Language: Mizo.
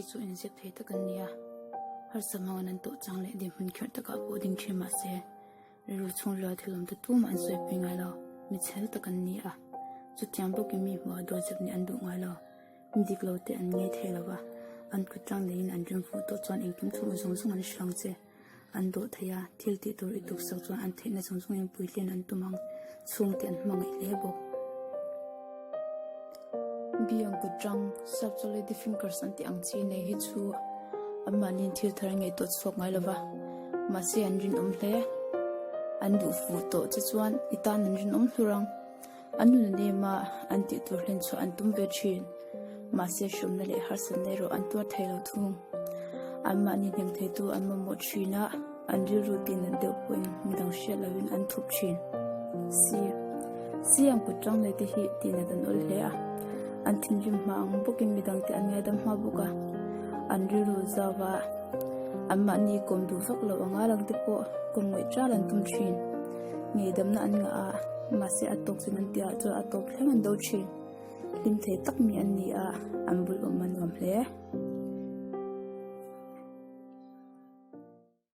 chu inzep thei tak an ni a, harsa hmangin an tawh chang leh dinhmun kherh takah pawh ding thin mah se, rilru chhungrila thil awm te tumah an sawipui ngai lo, mi chhel tak an ni a, chutiang bawkin mi hmuhah dawizep nih an duh ngai lo, mi dik lo te an ngei thei lo va, an kut tlang neiin an rim fuh tawh chuan engkim chhung zawng zawng an hre ang che. An dawh thei a, thil tih tur i tuksak chuan an theihna zawng zawngin puitlian an tum ang, chhungte an hmangaih hle bawk. Biang kut rang, sap chu lady fingers an tih ang chi nei hi chu anmahniin thil thar an ngaihtuah chhuak ngai lo va, mahse an rinawm hle. An duh fuh tawh che chuan i tan an rinawm hlur ang. An nun a nem a, an tih tur hlen chhuah an tum ve thin. Mahse hrumna leh harsatna erawh an tuar thei lo thung. Anmahni hnem theitu an mamawh thin a, an rilru tih nat deuh pawhin midang hriat lohin an thup thin. Si. Si ang kut tang nei te hi tih nat an awl hle a, an thinrim hma ang bawkin midangte an ngaidam hma bawk a, an rilru zau a, anmahni kawm duh vak loh anga lang te pawh kawm ngaih ṭal an tum thin. Ngeihdamna an ngah a, mahse a tawk chin an tihah chuan a tawp thleng an do thin. Hlim thei tak mi an ni a, an bul awm a nuam hle.